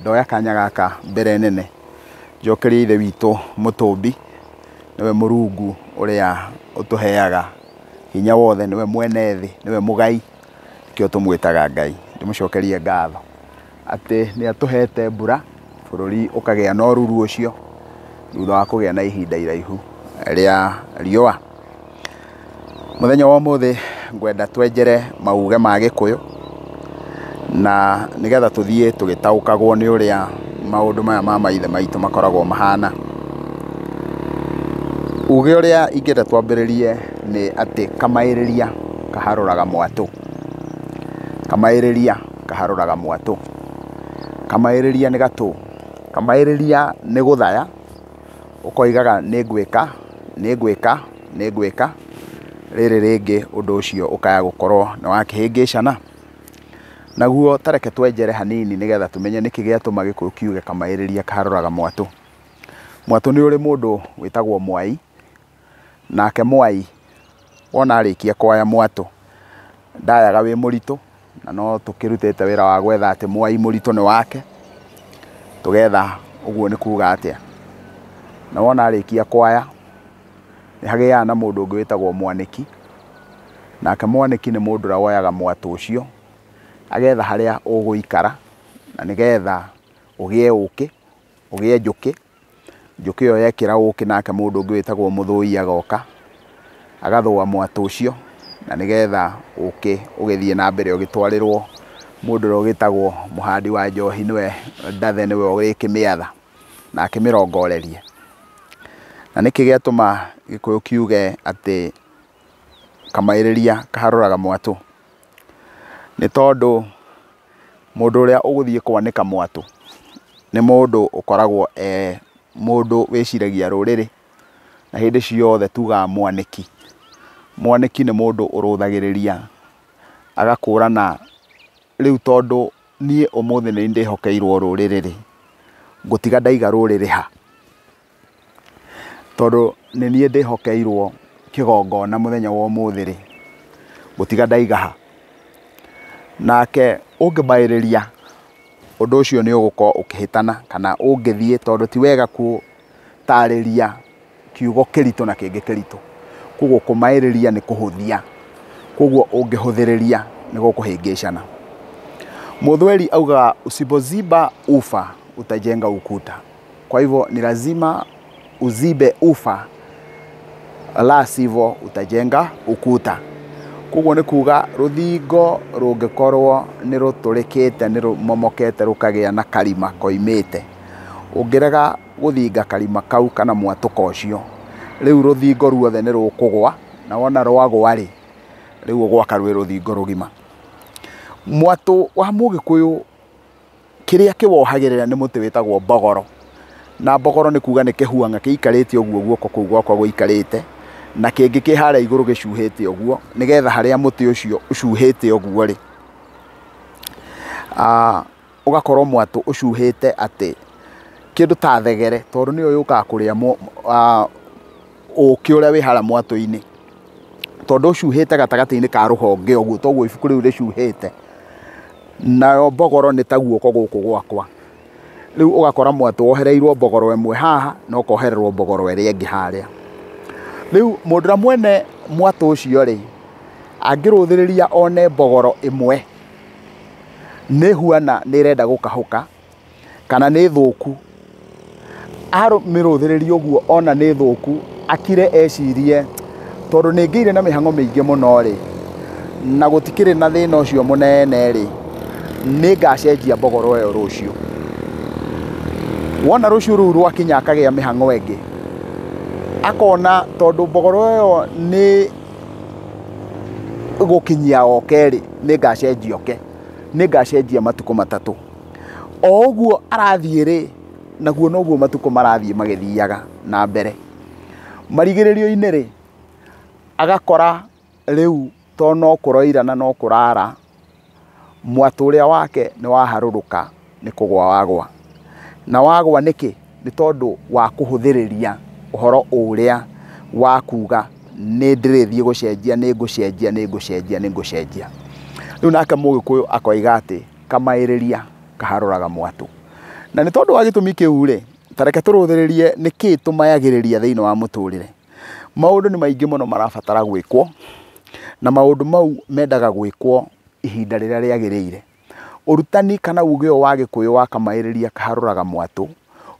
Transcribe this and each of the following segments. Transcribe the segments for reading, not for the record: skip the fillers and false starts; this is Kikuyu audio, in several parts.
Ndoya kanya gaka mbere nene njokerie Ithe witũ mũtũmbi, nĩwe Mũrungu ũrĩa ũtũheaga hinya wothe, nĩwe mwene thĩ, nĩwe mũgai, nĩkĩo tũmwĩtaga Ngai. Ndĩmũcokerie ngatho atĩ nĩ atũhete mbura, bũrũri ũkagĩa na ũruru ũcio thutha wa kũgĩa na ihinda iraihu rĩa riũa. Mũthenya wa ũmũthĩ ngwenda twenjere mauge ma Gĩkũyũ na nĩgetha tũthiĩ tũgĩtaũkagwo nĩ ũrĩa maũndũ maya ma maithe maitũ makoragwo mahana. Uge ũrĩa ingĩenda twambĩrĩrie nĩ atĩ kamaĩrĩria kaharũraga mwatũ. Kamaĩrĩria kaharũraga mwatũ. Kamaĩrĩria nĩ gatũ. Kamaĩrĩria nĩ gũthaya, ũkoigaga nĩ ngwĩka, nĩ ngwĩka, nĩ ngwĩka, rĩrĩ rĩngĩ ũndũ ũcio ũkaya gũkorwo nĩ wakĩhĩngĩcana. Naguo ta reke twenjere hanini nĩgetha tũmenye nĩkĩ gĩatũma Gĩkũyũ kiuge kamaĩrĩria kaharũraga mwatũ. Mwatũ nĩ ũrĩ mũndũ wĩtagwo mwai, nake mwai wona arĩkia kwaya mwatũ ndayaga wĩ mũritũ, na no tũkĩrutĩte wĩra wa gwetha atĩ mwai mũritũ nĩ wake, tũgetha ũguo nĩ kuga atĩa. Na wona arĩkia kwaya nĩ hagĩaga na mũndũ ũngĩ wĩtagwo mwanĩki, nake mwanĩki nĩ mũndũ ũrĩa woyaga mwatũ ũcio agetha harĩa ũgũikara na nĩgetha ũgĩe ũkĩ, ũgĩe njũkĩ. Njũkĩ ĩyo yekĩra ũkĩ, nake mũndũ ũngĩ wĩtagwo mũthũi agoka agathũa mwatũ ũcio na nĩgetha ũkĩ ũgĩthiĩ na mbere ũgĩtwarĩrwo mũndũ ũrĩa ũgĩtagwo mũhandi wa njohi, nĩwe ndathe, nĩwe ũrĩkĩmĩatha na akĩmĩrongorerie. Na nĩkĩ gĩatũma Gĩkũyũ kiuge atĩ kamaĩrĩria kaharũraga mwatũ? Nĩ tondũ mũndũ ũrĩa ũgũthiĩ kwanĩka mwatũ nĩ mũndũ ũkoragwo e mũndũ wĩciragia rũrĩrĩ, na hĩndĩ ciothe tugaga mwanĩki. Mwanĩki nĩ mũndũ ũrũthagĩrĩria agakũrana, rĩu tondũ niĩ ũmũthĩ nĩ ndĩhokeirwo rũrĩrĩ rĩ, ngũtiga ndaiga rũrĩrĩ ha? Tondũ nĩ niĩ ndĩhokeirwo kĩgongona mũthenya wa ũmũthĩ rĩ, ngũtiga ndaiga ha? Nake ũngĩmaĩrĩria ũndũ ũcio nĩ ũgũkorwo ũkĩhĩtana, kana ũngĩthiĩ, tondũ ti wega gũtarĩria kiugo kĩritũ na kĩngĩ kĩritũ. Koguo kũmaĩrĩria nĩ kũhũthia, koguo ũngĩhũthĩrĩria nĩ gũkũhĩngĩcana. Mũthweri augaga usipoziba ufa utajenga ukuta. Kwa hivyo ni lazima uzibe ufa, la sivyo utajenga ukuta. Koguo nĩ kuga rũthingo rũngĩkorwo nĩ rũtũrĩkĩte, nĩ rũmomokete rũkagĩa na karima koimĩte, ũngĩrega gũthinga karima kau kana mwatũka ũcio, rĩu rũthingo ruothe nĩ rũkũgwa, na wona rwagwa rĩ, rĩu ũgwaka rwĩ rũthingo rũgima. Mwatũ wa Mũgĩkũyũ kĩrĩa kĩwohagĩrĩra nĩ mũtĩ wĩtagwo mbogoro, na mbogoro nĩ kuga nĩ kĩhuang'a kĩikarĩte ũguo guoko kũu gwakwa gũikarĩte, na kĩngĩ kĩ harĩa igũrũ gĩcuhĩte ũguo, nĩgetha harĩa mũtĩ ũcio ũcuhĩte ũguo rĩ, ũgakorwo mwatũ ũcuhĩte atĩ kĩndũ ta thegere, tondũ nĩyo yũkaga kũrĩa ũkĩ ũrĩa wĩ harĩa mwatũ-inĩ, tondũ ũcuhĩte gatagatĩ-inĩ ka rũhonge ũguo, toguo ibuku rĩu rĩcuhĩte, nayo mbogoro nĩ ta guoko gũkũ gwakwa. Rĩu ũgakora mwatũ wohereirwo mbogoro ĩmwe haha na ũkohererwo mbogoro ĩrĩa ĩngĩ harĩa. Rĩu mũndũ ũrĩa mwene mwatũ ũcio rĩ, angĩrũthĩrĩria one mbogoro ĩmwe nĩ huana nĩ ĩrenda gũkahũka kana nĩ thũku, amĩrũthĩrĩria ũguo ona nĩ thũku, akire ecirie tondũ nĩ ngĩire na mĩhang'o mĩingĩ mũno rĩ, na gũtikĩrĩ na thĩna ũcio mũnene rĩ, nĩ ngacenjia mbogoro ĩyo rũciũ. Wona rũciũ rũu rwakinya akagĩa mĩhang'o ĩngĩ, akona tondũ mbogoro ĩyo nĩ gũkinyia oke rĩ, nĩ ngacenjia oke, nĩ ngacenjia matukũ matatũ. O ũguo arathiĩ rĩ, naguo noguo matukũ marathiĩ magĩthiaga na mbere. Marigĩrĩrio-inĩ rĩ, agakora rĩu to no kũroira na no kũrara, mwatũ ũrĩa wake nĩ waharũrũka, nĩ kũgwa wagwa. Na wagwa nĩkĩ? Nĩ tondũ wa kũhũthĩrĩria ũhoro ũrĩa wa kuga nĩ ndĩrĩthiĩ gũcenjia, nĩ ngũcenjia, nĩ ngũcenjia, nĩ ngũcenjia. Rĩu nake Mũgĩkũyũ akoiga atĩ kamaĩrĩria kaharũraga mwatũ. Na nĩ tondũ wa gĩtũmi kĩu rĩ, ta reke tũrũthĩrĩrie nĩkĩ tũmayagĩrĩria thĩinĩ wa mũtũrĩre. Maũndũ nĩ maingĩ mũno marabatara gwĩkwo, na maũndũ mau mendaga gwĩkwo ihinda rĩrĩa rĩagĩrĩire. Ũrutani kana uge ũyũ wa Gĩkũyũ wa kamaĩrĩria kaharũraga mwatũ,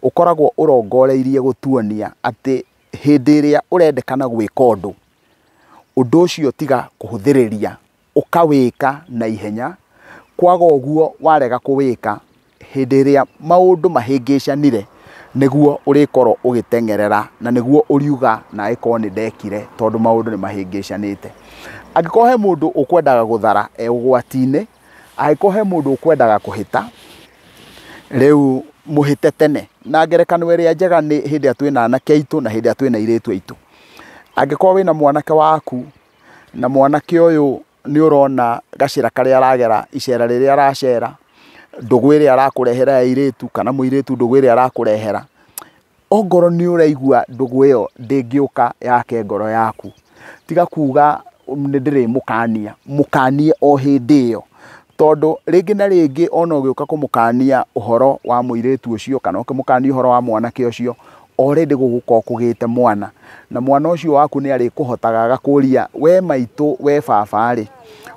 ũkoragwo ũrongoreirie gũtuonia atĩ hĩndĩ ĩrĩa ũrendekana gwĩka ũndũ, ũndũ ũcio tiga kũhũthĩrĩria, ũkawĩka na ihenya, kwaga ũguo warega kũwĩka, hĩndĩ ĩrĩa maũndũ mahĩngĩcanire, nĩguo ũrĩkorwo ũgĩteng'erera na nĩguo ũriuga naĩ korwo nĩ ndekire tondũ maũndũ nĩ mahĩngĩcanĩte. Angĩkorwo he mũndũ ũkwendaga gũthara e ũgwati-inĩ, angĩkorwo he mũndũ ũkwendaga kũhĩta, rĩu mũhĩte tene. Na ngerekano ĩrĩa njega nĩ hĩndĩ ĩrĩa twĩna anake aitũ na hĩndĩ ĩrĩa twĩna airĩtu aitũ. Angĩkorwo wĩna mwanake waku na mwanake ũyũ nĩ ũrona gacĩra karĩa aragera, icera rĩrĩa aracera, ndũgũ ĩrĩa arakũrehera ya airĩtu kana mũirĩtu ndũgũ ĩrĩa arakũrehera, ongorwo nĩ ũraigua ndũgũ ĩyo ndĩngĩũka yake ngoro yaku, tiga kuga nĩ ndĩrĩmũkania, mũkanie o hĩndĩ ĩyo. Tondũ rĩngĩ na rĩngĩ ona ũgĩũka kũmũkania ũhoro wa mũirĩtu ũcio kana ũkĩmũkania ũhoro wa mwanake ũcio, already gũgũkorwo kũgĩte mwana, na mwana ũcio waku nĩ arĩkũhotaga agakũria, we maitũ, we baba rĩ,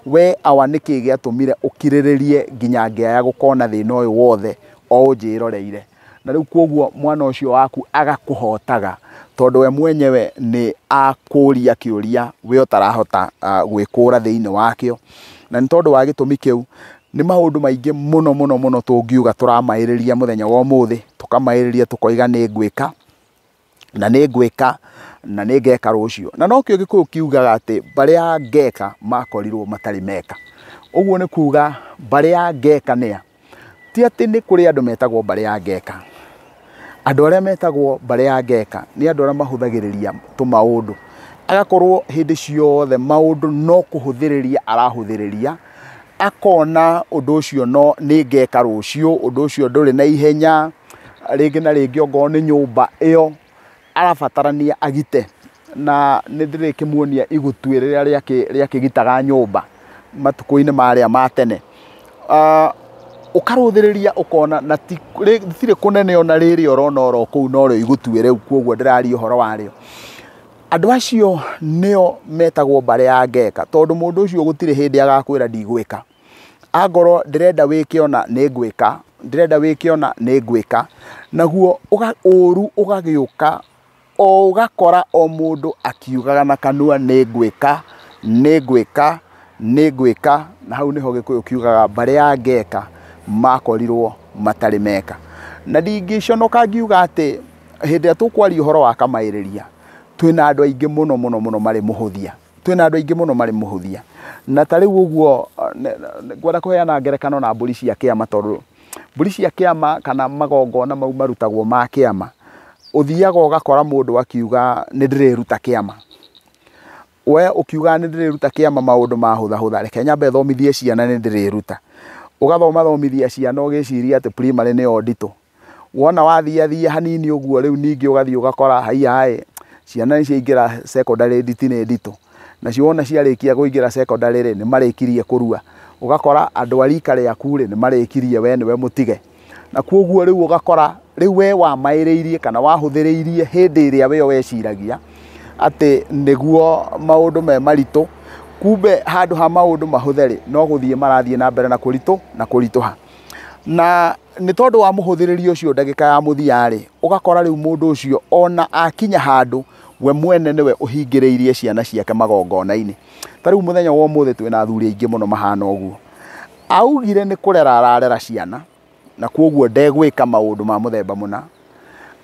we awa nĩkĩ gĩatũmire ũkirĩrĩrie nginya ngĩaya gũkona thĩna ũyũ wothe o ũnjĩroreire. Na rĩu koguo mwana ũcio waku agakũhotaga tondũ we mwenyewe nĩ akũria kĩũria we ũtarahota gwĩkũra thĩinĩ wakĩo. Na nĩ tondũ wa gĩtũmi kĩu nĩ maũndũ maingĩ mũno mũno mũno tũngiuga tũramaĩrĩria mũthenya wa ũmũthĩ, tũkamaĩrĩria tũkoiga nĩ ngwĩka na nĩ ngwĩka na nĩ ngeka rũciũ. Na nokĩo Gĩkũyũ kiugaga atĩ mbarĩ ya ngeka makorirwo matarĩ meka. Ũguo nĩ kuga mbarĩ ya ngeka nĩa? Ti atĩ nĩ kũrĩ andũ metagwo mbarĩ ya ngeka. Andũ arĩa metagwo mbarĩ ya ngeka nĩ andũ arĩa mahũthagĩrĩria tũmaũndũ. Agakorwo hĩndĩ ciothe maũndũ no kũhũthĩrĩria arahũthĩrĩria, akona ũndũ ũcio no nĩ ngeka rũciũ, ũndũ ũcio ndũrĩ na ihenya, rĩngĩ na rĩngĩ ongorwo nĩ nyũmba ĩyo arabatarania agite. Na nĩ ndĩrĩkĩmuonia igutuĩ rĩrĩa rĩakĩgitaga nyũmba matukũ-inĩ marĩa ma tene. Ũkarũthĩrĩria ũkona na tirĩ kũnene ona rĩrĩ ũrona oro kũu norĩo igutuĩ rĩu, koguo ndĩraria ũhoro warĩo. Andũ acio nĩo metagwo mbarĩ ya ngeka, tondũ mũndũ ũcio gũtirĩ hĩndĩ agakwĩra ndigwĩka. Angorwo ndĩrenda wĩke ona nĩ ngwĩka, ndĩrenda wĩke ona nĩ ngwĩka, naguo ũru ũgagĩũka o ũgakora o mũndũ akiugaga na kanua nĩ ngwĩka, nĩ ngwĩka, nĩ ngwĩka. Na hau nĩho Gĩkũyũ kiugaga mbarĩ ya ngeka makorirwo matarĩ meka. Na ndingĩconoka ngiuga atĩ hĩndĩ ĩrĩa tũkwaria ũhoro wa kamaĩrĩria, twĩna andũ aingĩ mũno mũno mũno marĩ mũhũthia. Twĩna andũ aingĩ mũno marĩ mũhũthia. Na ta rĩu ũguo ngwenda kũheana ngerekano na mbũri cia kĩama, tondũ mbũri cia kĩama kana magongona mau marutagwo ma kĩama, ũthiaga ũgakora mũndũ akiuga nĩ ndĩrĩruta kĩama. We ũkiuga nĩ ndĩrĩruta kĩama maũndũ mahũthahũtha, reke nyambe thomithie ciana nĩ ndĩrĩruta. Ũgathoma thomithia ciana ũgĩciria atĩ primary nĩyo nditũ. Wona wathiathia hanini ũguo rĩu ningĩ ũgathiĩ ũgakora haiya ĩ, ciana nĩ ciaingĩra secondary nditi nĩ nditũ. Nacio wona ciarĩkia kũingĩra secondary rĩ, nĩ marĩkirie kũrua. Ũgakora andũ a rika rĩaku rĩ, nĩ marĩkirie we nĩwe mũtige. Na koguo rĩu ũgakora rĩu we wamaĩrĩirie kana wahũthĩrĩirie hĩndĩ ĩrĩa we weciragia atĩ nĩguo maũndũ me maritũ, kumbe handũ ha maũndũ mahũthe rĩ, no gũthiĩ marathiĩ na mbere na kũritũ na kũritũha. Na nĩ tondũ wa mũhũthĩrĩrio ũcio ndagĩka ya mũthia rĩ, ũgakora rĩu mũndũ ũcio ona akinya handũ we mwene nĩwe ũhingĩrĩirie ciana ciake magongona-inĩ. Ta rĩu mũthenya wa ũmũthĩ twĩna athuri aingĩ mũno mahana ũguo. Augire nĩ kũrera ararera ciana na koguo ndegwĩka maũndũ ma mũthemba mũna.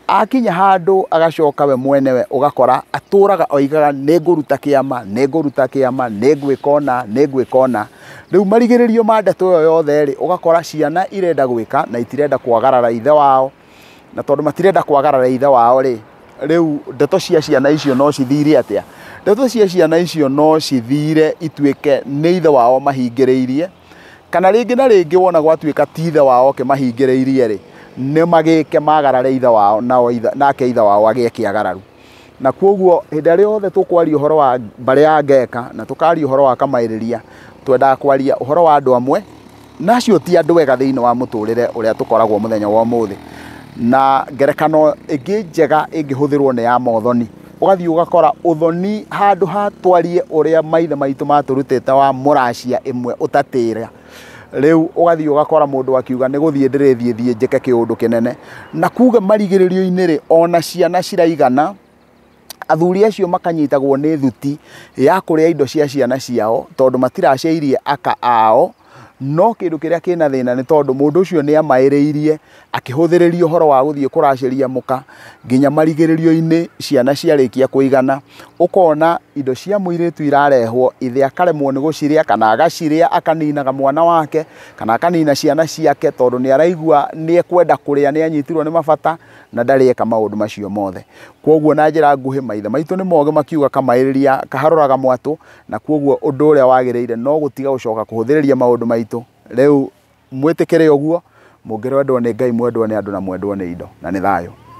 Akinya handũ agacoka we mwenewe ũgakora atũraga oigaga nĩ ngũruta kĩama, nĩ ngũruta kĩama, nĩ ngwĩka ũna, nĩ ngwĩka ũna. Rĩu marigĩrĩrio ma ndeto ĩyo yothe rĩ, ũgakora ciana irenda gwĩka na itirenda kwagarara ithe wao, na tondũ matirenda kwagarara ithe wao rĩ, rĩu ndeto cia ciana icio no cithire atĩa? Ndeto cia ciana icio no cithire ituĩke nĩ ithe wao mahingĩrĩirie, kana rĩngĩ na rĩngĩ wona gwatuĩka ti ithe wao ũkĩmahingĩrĩirie rĩ, nĩ magĩke magarare ithe wao nake ithe wao agĩe kĩagararu. Na koguo hĩndĩ ĩrĩa yothe tũkwaria ũhoro wa mbarĩ ya ngeka na tũkaria ũhoro wa kamaĩrĩria, twendaga kwaria ũhoro wa andũ amwe Na acio ti andũ ega thĩinĩ wa mũtũrĩre ũrĩa tũkoragwo mũthenya wa ũmũthĩ. Na ngerekano ĩngĩ njega ĩngĩhũthĩrwo nĩ ya mothoni. Ũgathiĩ ũgakora ũthoni handũ ha twarie ũrĩa maithe maitũ matũrutĩte wa mũracia ĩmwe ũtatĩra. Rĩu ũgathiĩ ũgakora mũndũ akiuga nĩ gũthiĩ ndĩrĩthiĩ thiĩ njĩke kĩũndũ kĩnene. Na kuga marigĩrĩrio-inĩ rĩ, ona ciana ciraigana, athuri acio makanyitagwo nĩ thuti ya kũrĩa indo cia ciana ciao tondũ matiraciairie aka ao. No kĩndũ kĩrĩa kĩna thĩna nĩ tondũ mũndũ ũcio nĩ amaĩrĩirie akĩhũthĩrĩria ũhoro wa gũthiĩ kũracĩria mũka nginya marigĩrĩrio-inĩ ciana ciarĩkia kũigana, ũkona indo cia mũirĩtu irarehwo, ithe akaremwo nĩ gũcirĩa kana agacirĩa akaninaga mwana wake kana akanina ciana ciake tondũ nĩ araigua nĩ ekwenda kũrĩa, nĩ anyitirwo nĩ mabata na ndarĩ eka maũndũ macio mothe. Kwoguo na njĩra nguhĩ maithe maitũ nĩ mogĩ makiuga kamaĩrĩria kaharũraga mwatũ, na kwoguo ũndũ ũrĩa wagĩrĩire no gũtiga gũcoka kũhũthĩrĩria maũndũ maitũ. Rĩu mwĩtĩkĩre ũguo, mũngĩrwendwo nĩ Ngai, mwendwo nĩ andũ na mwendwo nĩ indo, na nĩ thayũ.